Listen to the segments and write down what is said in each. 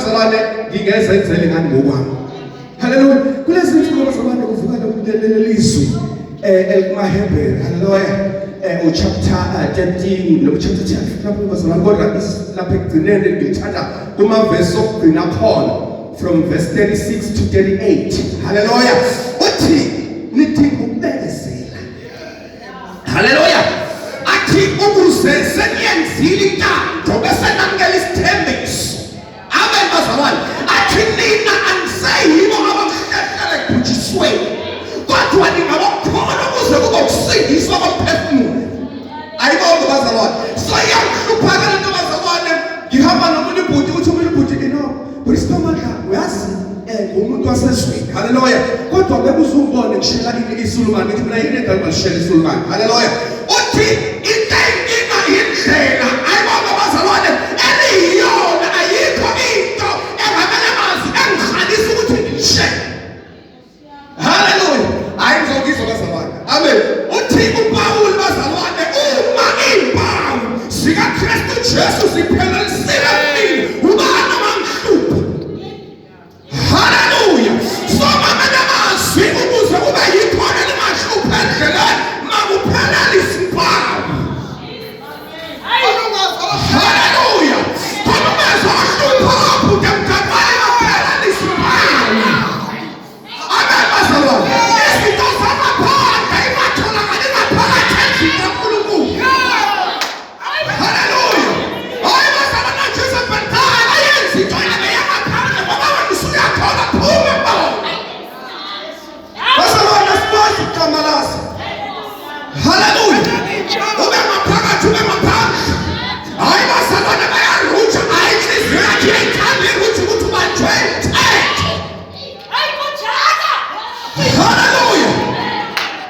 Bazalwane, ngingezenzele ngani ngokwami. Haleluya. Kulezi nsuku, bazalwane, kuvuka lelizwi elikumaHebheru. Haleluya. Uchapter 13 no chapter 10 lapho, bazalwane, kodwa lapha ekugcineni ngithanda kumavesi okugcina khona, from verse 36 to 38. Haleluya. Uthi nidinga ukubekezela. Haleluya. Athi ukuze seniyenzile intando bese namukela isithembiso. Amen, bazalwane. Athi nina aniseyibo abakuhlehlela ekubhujisweni, kodwa ningabokukholwa kuze kube ukusindiswa komphefumulo. Ayibonke, bazalwane. So iyangihlupha-ke lento, bazalwane. Ngihamba nomunye ubhuti, uthi omunye ubhuti, bhuti Siphamandla, uyazi, ngumuntu wasezweni. Haleluya. Kodwa bekuzungibone ngishela ini isulumane. Ngithi mina, yini edala balishela isulumane? Haleluya. Uthi into eyinkinga yindlela. Ayibonke, bazalwane, eliyiyona ayikho into engamele mazwi engihalisa ukuthi ngilishele. Haleluya. Hayi, ngizokizwa, bazalwane. Amen. Uthi uPaul, bazalwane, uma impawu zikaKristu Jesu ziphelelisiwe kumina, ubani ongangihlupha? Haleluya. So ngamanye amazwi, ukuze kube yikhona lingahlupha endleleni, makuphelele isimpawu. Haleluya. Khona ungezwa wahlupha bhuti emgaqweni, makuphelele isimpawu. Amen, bazalwane. Izinto zangaphandle ingatholakali ngaphakathi endlini kaNkulunkulu. Haleluya. Hayi, bazalwane, Jezebel ayenza into yabe yangaphandle ngoba wena usuyathola, phuma kubona. Bazalwane, sikwazi ukuqamalaza. Haleluya. Ube ngaphakathi, ube ngaphandle. Hayi, bazalwane, bayaruja. Hayi, inhliziyo yakhe iyayithanda iruja ukuthi ubanjwe mthetho. Haleluya.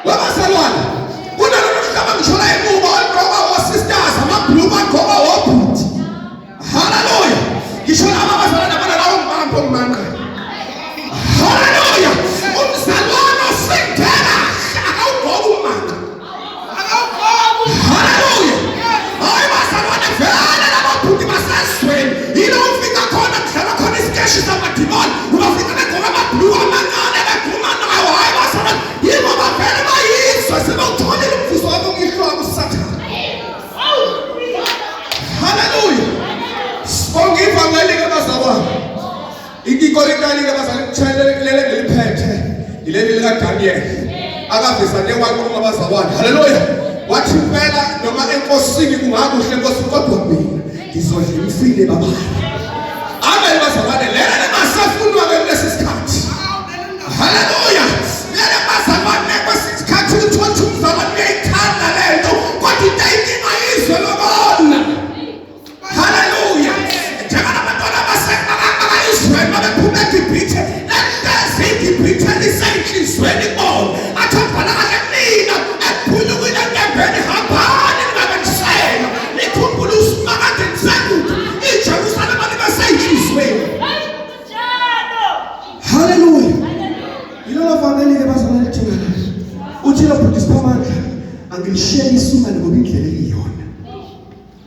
Wabazalwane, kunalolu hlobo ngisho la ingubo olugqokwa o-sisters, amabhuluku agqokwa obhuti. Haleluya. Ngisho laba abazalwane abana lawo mbambo omanqa. Haleluya. Umzalwane osinde kahle akawugqoki umanqa. Haleluya. Hayi, bazalwane, vele laba bhuti basezweni yilo ufika khona kudlalwa khona isikeshi samadimoni, ubafika begqoka amabhuluku amancane bephuma nawo. Hayi, bazalwane, yingoba vele bayizwe sebewutholile umvuzo wabo kuyihlwa kuSathane. Haleluya. Sibonga ivangeli-ke, bazalwane. Ikorintali-ke, bazalwane, lele ngiliphethe yileli likaDaniel akavizane wanquma, bazalwane. Haleluya. Wathi impela noma enkosini kungakuhle enkosini, kodwa mina ngizodla imfile babayo. Amen, bazalwane. Lena lingasafunwa-ke kulesi sikhathi. Haleluya. Lele, bazalwane, kwesinye isikhathi uthola ukuthi umzalwane uyayithanda lento, kodwa into ayinkinga izwe lobona. Haleluya. Njengalabantwana baka-Israyeli babephuma eGibhithe, lelihlezi iGibhithe lisenhliziyweni kubona. Athi abhala kahle, nina ekuphunyukile enkembeni, hambani ningabe nisela, nikhumbule uSimakade nisekude, iJerusalema libe seyinhliziyweni. Haleluya. Yilolo vangeli-ke, bazalwane, lidingakala. Uthi lo bhuti Siphamandla, angilishiyeli isumane ngoba indlela eliyona.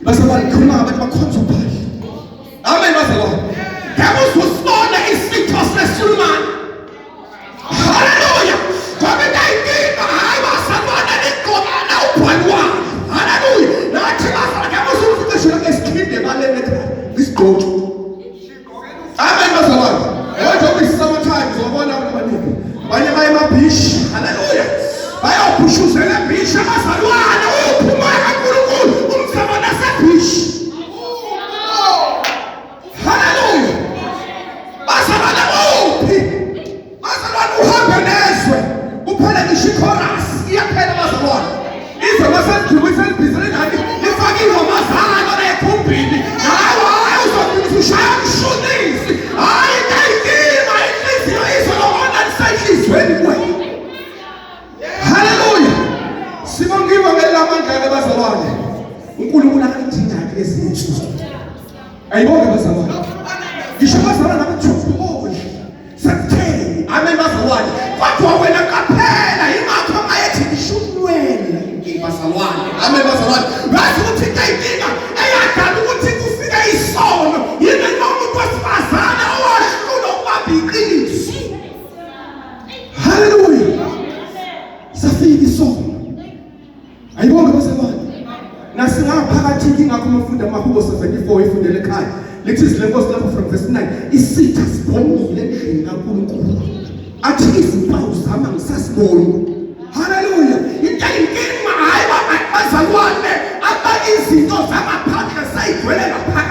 Bazalwane, ngikhuluma ngabantu bakhonza uPhahla. Amen, bazalwane. Ngeke uzusibona isitho sesulumane. Haleluya. Ngoba into ayinkinga, hayi, bazalwane, ligqokana ubhalwane. Haleluya. Nathi, bazalwane, ngeke uzufice nje esikhinde ebaleni ekhaya. Isigqoki. Amen, bazalwane. Manje okuyi-summer time, uzobona abantu abaningi. Abanye baye emabhishi. Haleluya. Bayobhushuzela ebhishi, abazalwane. Uphi umoya kaNkulunkulu? Umzalwane asebhishi. Haleluya. Bazalwane, uphi? Bazalwane, uhambe nezwe. Kuphela ngisho ichorus iyaphela, bazalwane. Izwe maselidumisa libhizi lingani lifake ingoma zalo ekhumbini. Hayi, hayi, uzogcina usushaya umshunisi. Hayi, into ayinkinga inhliziyo izwe lobona lisenhliziyweni kuwena. Haleluya. Sibonga ivangeli lamandla-ke, bazalwane. uNkulunkulu akalidinga-ke ezinye insuku. Ayibonge, bazalwane. Ngisho bazalwane nabathupholi sekutheni. Amen, bazalwane. Kodwa wena qaphela, yingakho mayethi ngisho unwele, bazalwane. Amen, bazalwane. Yazi ukuthi into eyinkinga eyadala ukuthi kufike isono yini? Noma umuntu wesifazane Nasingaphakathi ingakho uma ufunda amaHubo 74 ifundele ekhaya. Lithi izwi lenkosi lapho from verse 9 isitha sibhongile endlini kaNkulunkulu. Athi izimpawu zami angisasiboni. Haleluya. Into eyinkinga hayi bazalwane aba izinto zangaphandle seyigcwele ngaphakathi.